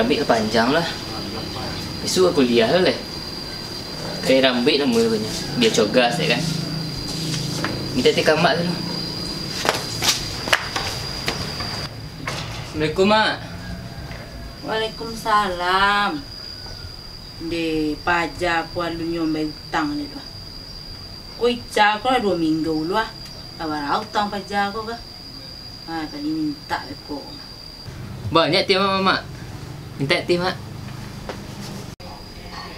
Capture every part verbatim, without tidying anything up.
Rambuik lah panjang lah. Bisuak ka kuliah lah lai. Kari rambuik namo tu nyo. Bia cogas, yo kan. Mintak teh ka mak dulu. Assalamualaikum, Mak. Waalaikumsalam. Ndeh, paja ko alunnyo mambayia utang dek tu. Ko ica ko lah duo minggu lu ah. Lah bara utang paja ko ka. Ha, kali mintak beko. Banyak ti, Mak, Mak. Mintak ti, Mak.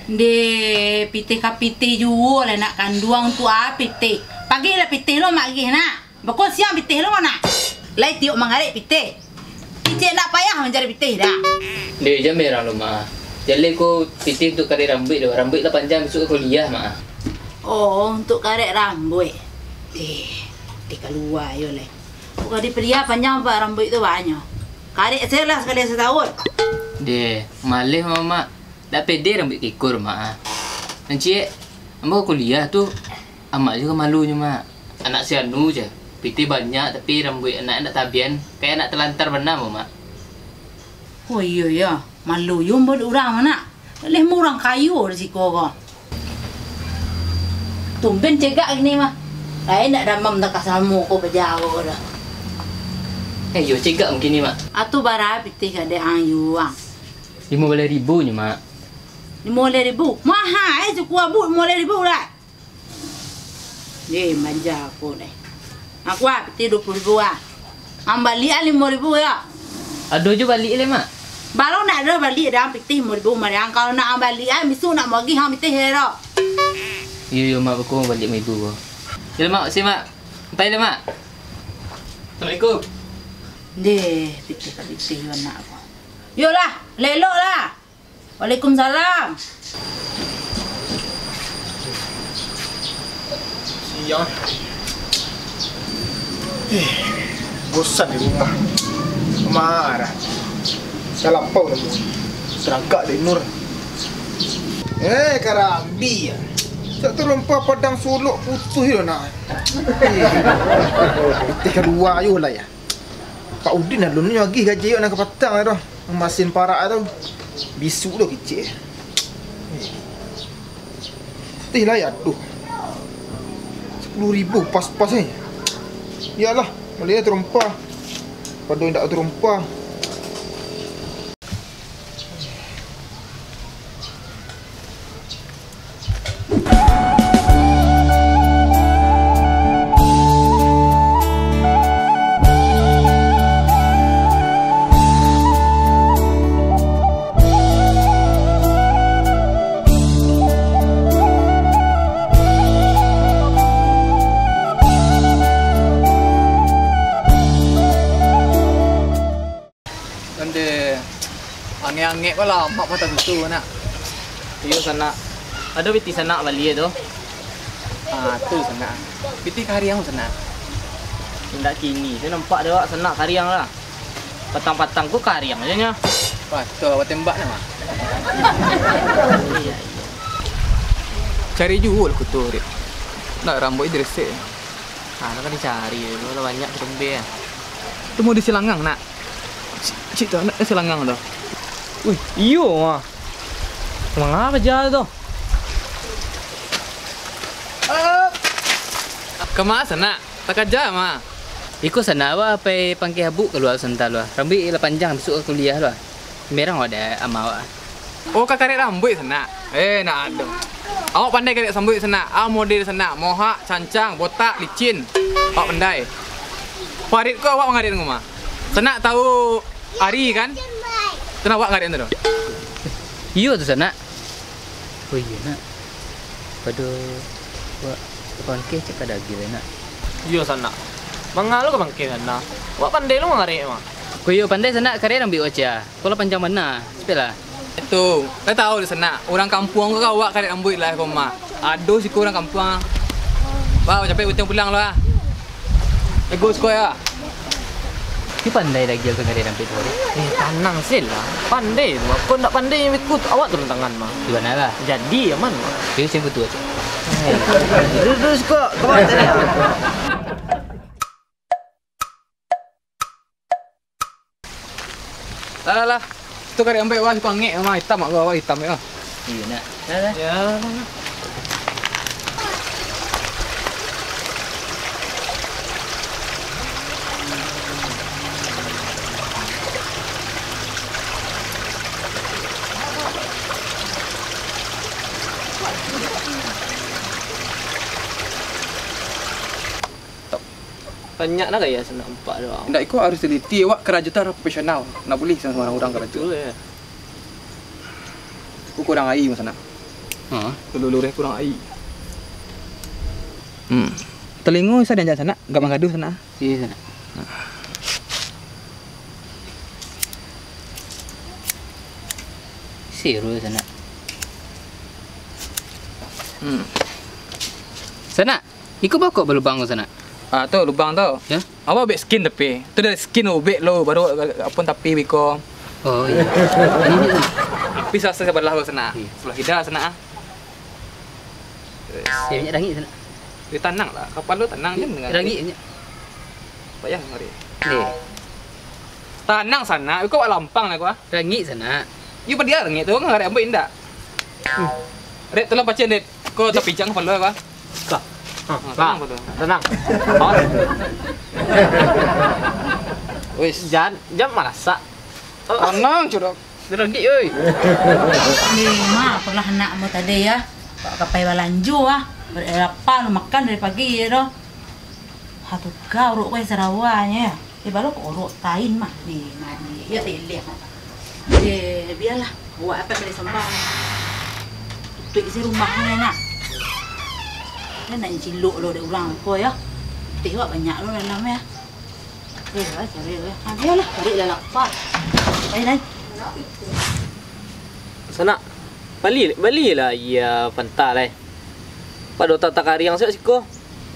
Ndeh, pitih ka pitih juo lah nak kanduang tu ah, pitih. Pagilah pitih lo mak agih nak. Beko siang pitih lo nak. Lai tiok mangarek pitih. Kicik nak payah mancari pitih dah. Ndeh, jan berang lo, Mak. Jaleh ko pitih untuak karek rambuik do. Rambuik lah panjang, bisuak ka kuliah, Mak. Oh, untuak karek rambuik. Deh, deh kalua yo lai. Kok ka dipeliah panjang pak rambuik tu banyak. Karek se lah sakali satahun. Deh, maleh, Mak. Dak pede rambuik ka iko, Mak. Nan ciek, ambo ka kuliah tu, amak juo ka malunyo, Mak. Anak si Anu je, pitih banyak, tapi rambuik anak ndak tabian, kayak anak talantar bana, Mak. Oh iyo, iyo, malu juo ambo dek urang, Mak. Leh mah urang kayo di siko ko. Tumben cegak kini, Mak. Lain ndak damam takah samo ko paja ko dah. Eh, iyo, cegak mungkin ni, Mak. Atu bara pitih ka dek ang juo ang? Limo baleh ribu nyo, Mak. Limo baleh ribu? Maha eh, sukua abuk limo baleh ribu lah. Deh, manja ko deh. Aku ah, pitih duo puluah ribu ah. Ang baliak ah limo ribu yo. Ado juo baliak lai, Mak. Baru nak ado baliak dah pitih limo ribu mariang. Kalau nak ang baliak ah, bisuak nak magih ang pitih lai doh. Iyo, iyo, Mak, beko baliak limo ribu ko. Yo, Mak, si, Mak. Pai lah, Mak. Assalamualaikum. Deh, pitih ka pitih yo anak ko. Yolah, lelok lah. Waalaikumsalam. Siang. Eh, bosan di rumah. Marah. Dah lapau dah. Seragak dek Nur. Eh, karambia. Sak tu rempah padang Solok putuih yo nak. Eh, pitih kaduo yo lah yo. Pak Udin alun nyo agih gaji awak nan kapatang tu, mamasin parak tu. Bisuak tu kicik. Tih lah yo, aduh. Sapuluah ribu pas-pas ni. Iyolah, baliak tarompa. Pado indak tarompa. Onde angek-angek ko lah, amak patah susu, nak. Iyo, sanak. Ado pitih sanak baliak tu. Ah, tu sanak. Pitih kariang, sanak. Indak kini, tu nampak dek awak sanak kariang lah. Patang-patang ko kariang ajo nyo. Wah, tu awak tembak nah, Mak. Cari juo lah kutu, Rik. Nak rambuik diresek. Ah, nak kan dicari, lah banyak ketumbe. Temu di silangang, nak. Cik, cik tu, nak silangang tu. Wih, iyo, mah. Mangapa jalan tu? Kama sanak? Takaja, mah. Iko sanak, awak pai pangkeh abuk kalua santa lu ah. Rambuik lah panjang, bisuak ka kuliah lu ah. Merang awak dek ama awak. Oh, ka karek rambuik sanak? Eh, nak ado. Awak pandai karek rambuik sanak? Ah, model sanak, mohak, cancang, botak, licin. Awak pandai. Parit ko awak mangarek ko mah. Sanak tahu Ari kan? Sanak awak ngarek tu. Iyo tu sanak. Oh iyo nak. Pado awak ka pangkeh cak ka daging nak. Iyo sanak. Manga lo ka pangkeh sanak. Awak pandai lo mangarek mah. Ko iyo pandai sanak, karek rambuik awak ciek. Ko lah panjang bana. Capek lah. Itu, lah tahu di sanak. Urang kampuang ko ka awak karek rambuik lah ko mah. Aduh, siko urang kampuang. Bah, capek butiang pulang lah. Ego siko ya. Ki pandai lagi aku karek rambuik tu. Eh, tanang se lah. Pandai tu. Kok ndak pandai yang ikut awak turun tangan mah. Di mana lah? Jadi aman mah. Jadi sing betul aja. Terus, terus kok. Kemana tadi? Lah, lah, lah. Tu karek ambek wah, pangek mah itam, wah, wah itam ya. Iyo, nak. Dah, dah. Ya. Banyak lah gaya sanak nampak tu. Indak, iko harus teliti, awak karajo tu harus profesional. Ndak buliah samo urang karajo. Betul, ya. Ku kurang aia mah sanak. Ha? Luluh-luluh kurang aia. Hmm. Talingo sa dianjak sanak, agak manggaduah sanak. Iyo, sanak. Siro sanak. Hmm. Sanak, iko baa kok balubang ko sanak? Ah, tu lubang tu. Ya? Awak ubek skin tapi. Tu dari skin ubek lo, baru apo tapi biko. Oh, iyo. Tapi salah sabalah lo sanak. Iyo. Sabalah kida sanak ah. Ya, minyak rangik sanak. Dia tanang lah, kapalo tanang je dengan rangik, minyak. Payah mari. Deh. Tanang sanak, kau awak lampang lah kau ah. Rangik sanak. Yo padiah rangik tu, ngarek ambo indak. Hmm. Rek, tolong pacin, Rek. Kau tapi jangan kapalo kau ah. Ka. Ha, ha, tenang, tenang. Tenang. Awas. Wis. Jan, jan malasak. Tanang, curak. Dia ragik, oi. Ni mah, apolah anak mo tadi, ya. Ka pai balanjo, ah. Lapar, makan dari pagi, ya, doh. Ha, tu ka uruk kau sarawanyo, ya. Eh, baru kok uruk tain mah. Ni, mandi. Ya, teleh. Eh, bialah. Awak akan bali sambang. Tutuik isi rumah ni, nak. Dia nak cilok lo dek urang ko, ya. Teh awak banyak lo dalam, ya. Eh, wah, cari, wah. Ah, bialah, cari lah lapar. Pai, Nai. Sanak, bali, balilah aia Fanta lai. Pado tata kariang siap siko.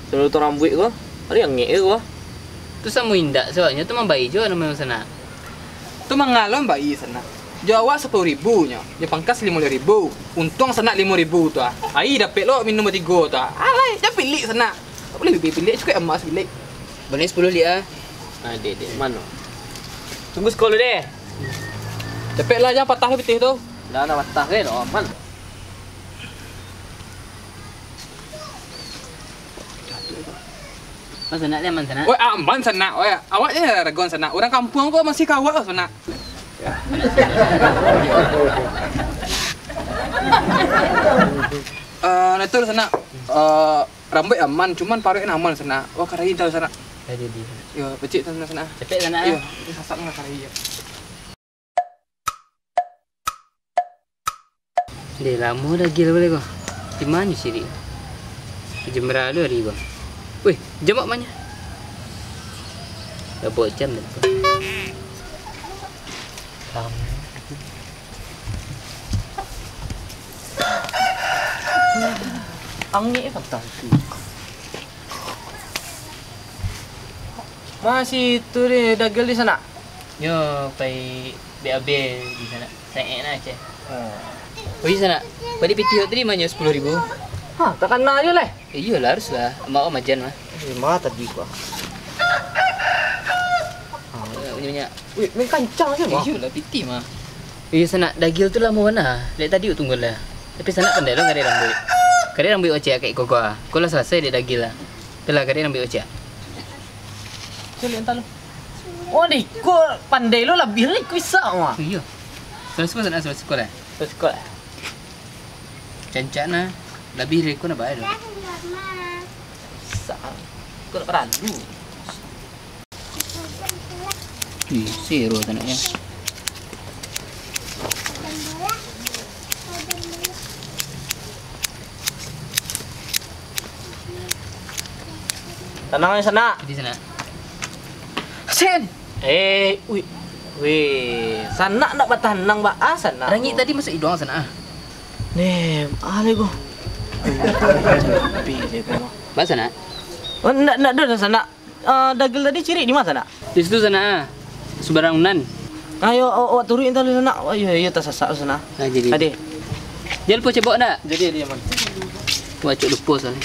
Sudah potong rambuik ko. Ari angek ko. Tu samo indak, soalnyo tu mambai jo namonyo sanak. Tu mangalo mambai sanak. Jo awak sapuluah ribu nyo, jo pangkas limo ribu. Untuang sanak limo ribu tu ah. Ai dapek lo minum batigo tu ah. Alai, jan pilik sanak. Tak buliah pilik, cukuik amak sabilik. Boleh sapuluah liak ah. Ah, dek, dek, mano? Tunggu siko lu deh. Capek lah, jan patah pitih tu. Dah, dah patah ke, dah aman. Mas, sanak, aman, sanak? Woi, aman, sanak. Woi, awak je ragon, sanak. Urang kampuang ko masih kawak, sanak. Eh, netur, sanak. Eh, rambuik aman, cuman paruik aman, sanak. Wah, karai tahu, sanak. Jadi, jadi. Yo, becik, sanak, sanak. Capek, sanak, yo, ah. Sasak lah karai, yo. Deh, lamo dagil baliak ko. Di mano ciri? Jemera lu ari ko. Weh, jambak manya. Dah buat jam dah. Angin patah tu. Masih tu deh, dagil di sanak. Nyo pai B A B di sanak. Saek na, Aceh. Ha. Oi, sanak. Padi pitih tadi manyo sapuluah ribu. Ha, takana ajo lah. Iyolah, haruslah. Amak majan mah. Eh, ma tadi gua. Ha, banyak-banyak. Wih, main kancang aja, mah. Iyolah, pitih mah. Iyo, sanak. Dagil tu lamo bana. Dek tadi tunggu lah. Tapi sanak pandai lo karek rambuik. Karek rambuik Aceh akak iko gua. Ko lah salasai dek dagil lah. Tu lah karek rambuik Aceh. Caliak entah lo. Oh, dek iko pandai lo, labiah lah iko isak mah. Iyo. Salasai ko sanak, salasai ko lah. Salasai ko lah. Cancak nah, labiah dari ko nah bae doh. Sa-, ko nak paralu. Ih, seru sanak ya. Tanang sanak. Di sanak. Sen. Eh, wih. Wih, sanak nak batanang baa sanak. Rangik tadi masuk iduang sanak ah. Neh, ale ko. Pilih ko. Baa sanak? Oh, ndak, ndak ado sanak. Ah, dagil tadi cirik di ma sanak? Di situ sanak ah. Subarang nan. Ayo, awak, awak turuik tadi sanak. Oh, iyo, iyo, tasasak sanak. Nah, jadi. Ade. Jan lupo cebok ndak? Jadi, jadi, aman. Wah, cuk lupo soalnyo.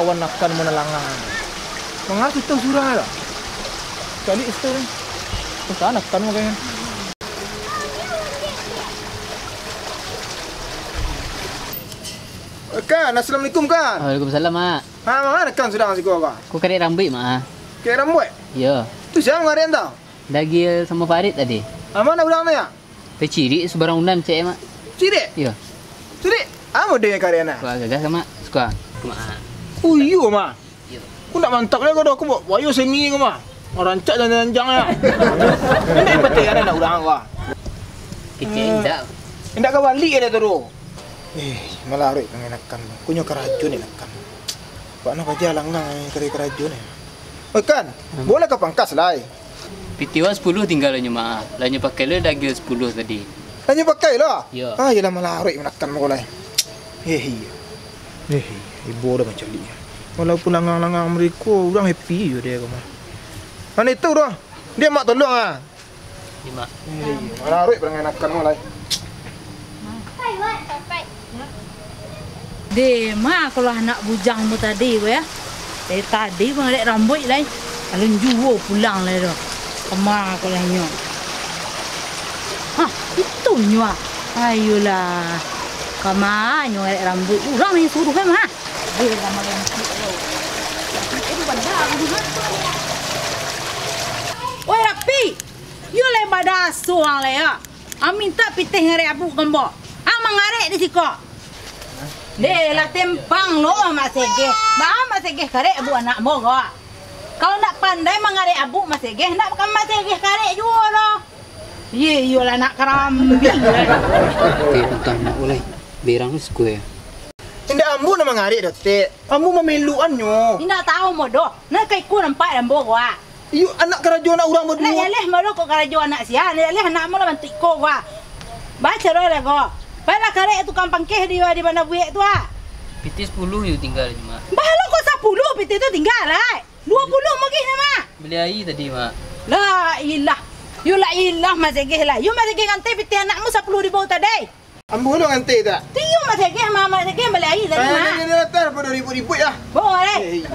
Kawan akan manalangang. Mangasuh tau surang lah. Calik situ ni. Susah akan makanya. Kan, assalamualaikum, kan. Waalaikumsalam, Mak. Ha, manga kan sudah masih kau, kan? Ku karek rambuik, Mak. Karek rambuik? Iyo. Tu siapa ngaren tau? Dagil sama Farid tadi. Ha, mana urang tu, ya? Tacirik subarang unan cek, Mak. Cirik? Iyo. Cirik? Amo deh karek na. Suka gagah ka, Mak? Suka. Mak. Oh, iyo, Mak. Iyo. Ku nak mantap lah kau dah. Aku buat wayo seni kau, Mak. Rancak janjang-janjang ya. Ini patai ada nak urang kau. Kecil indak. Indak ka balik ada tu. Eh, malarut pangai nakan. Kunyo karajo ni nakan. Pak nak aja langang kari karajo ni. Oi, kan, boleh ka pangkas lai. Piti wak sapuluah tingga lah nyo, Mak. Lah nyo pakai lo dagil sapuluah tadi. Lah nyo pakai lah? Iyo. Ah, iyolah, malarut manakan mako lai. Eh, iyo. Eh, iyo. Ibo dah mancaliak. Walaupun langang-langang mereka, urang happy jo dia ko mah. Mana itu dah? Dia mak tolong ah. Lima. Eh, iyo. Malarut pangai nakan mako lai. Deh, ma kalau anak bujang mu tadi ko ya. Dari tadi mangarek rambuik lai. Alun juo pulang lai doh. Kama ko lai nyo. Hah, itu nyo ah. Ayolah. Kama nyo ngarek rambuik. Urang nan suruah kan, ha? Deh, lama ganti lo. Tapi itu benda aku ha. Oi, Rapi. Yo lai badaso ang lai ya. Ang mintak pitih ngarek abuk kambo. Ang mangarek di siko. Deh, lah tempang lo Mak Segeh. Baa Mak Segeh karek abuk anak mo ko? Kalau ndak pandai mangarek abuk Mak Segeh, ndak ka Mak Segeh karek juo lo. Ye, iyolah nak karambing. Tek, antah nak ulai. Berang square. Indak ambo nak mangarek doh, Tek. Ambo mameluannyo. Indak tahu mo doh. Nah, ka iko nampak ambo ko. Iyo, anak karajo anak urang baduo. Nak jaleh malu ko karajo anak sia, nak jaleh anak malu bantuak iko ko. Baco doh lah ko. Baiklah karek tukang pangkeh di, di mana buek tu ah. Pitih sapuluah yo tingga, Mak. Bahalo ko sapuluah pitih tu tingga lai. Duo puluah mogih nah, Mak. Bali aia tadi, Mak. La ilah. Yo la ilah, Mak Segeh lah. Yo Mak Segeh nganti pitih anakmu sapuluah ribu tadi. Ambo lo nganti tak? Tiyo Mak Segeh, Mak, Mak Segeh bali aia tadi, Mak. Dah, dah, dah, dah, dah, dah ribut-ribut lah. Bawa lai. Eh, iya.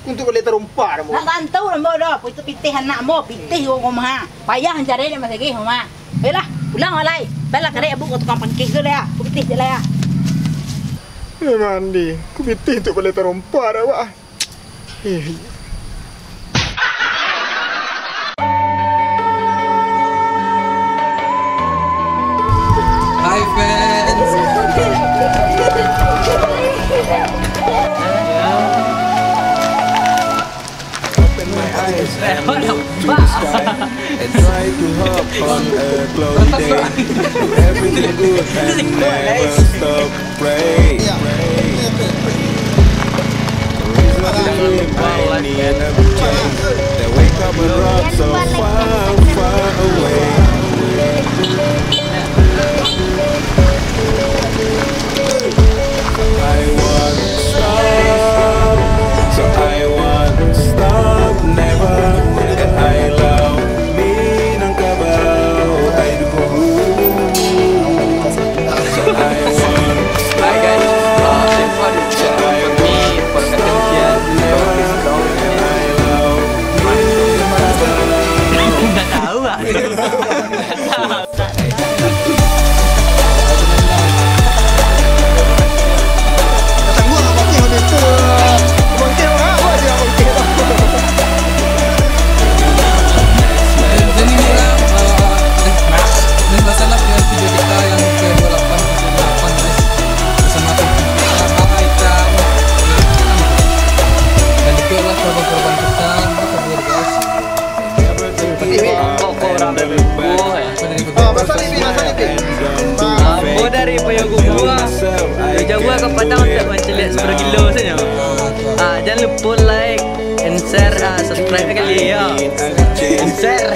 Untuk bali tarompa dah, Mak. Nak tantu dah, Mak, dah. Itu pitih anak, Mak. Pitih ko, Mak. Payah cari dia Mak Segeh, Mak. Baiklah, pulang lai. Baiklah, karek abuk ko tukang pangkeh tu lah ya. Ku pitih je lah ya. Eh, mandi. Ku pitih untuk bali tarompa dah, Wak. Eh. Hi, fans. Open my eyes and look to the sky and try to hop on a cloudy day. Everything good and never stop pray. Reason to believe I need a change. They wake up and rock so far, far away. I won't stop, so I won't stop, never. And I love Minangkabau, I do. So I won't stop, so I won't stop, never. And I love Minangkabau. Nggak tahu ah. Ambo dari Payokumbuah, dari jauah ka Padang untuak mancaliak sapuluah kilo sajo. Ah, jan lupo like and share, ah, subscribe sakali yo. And share.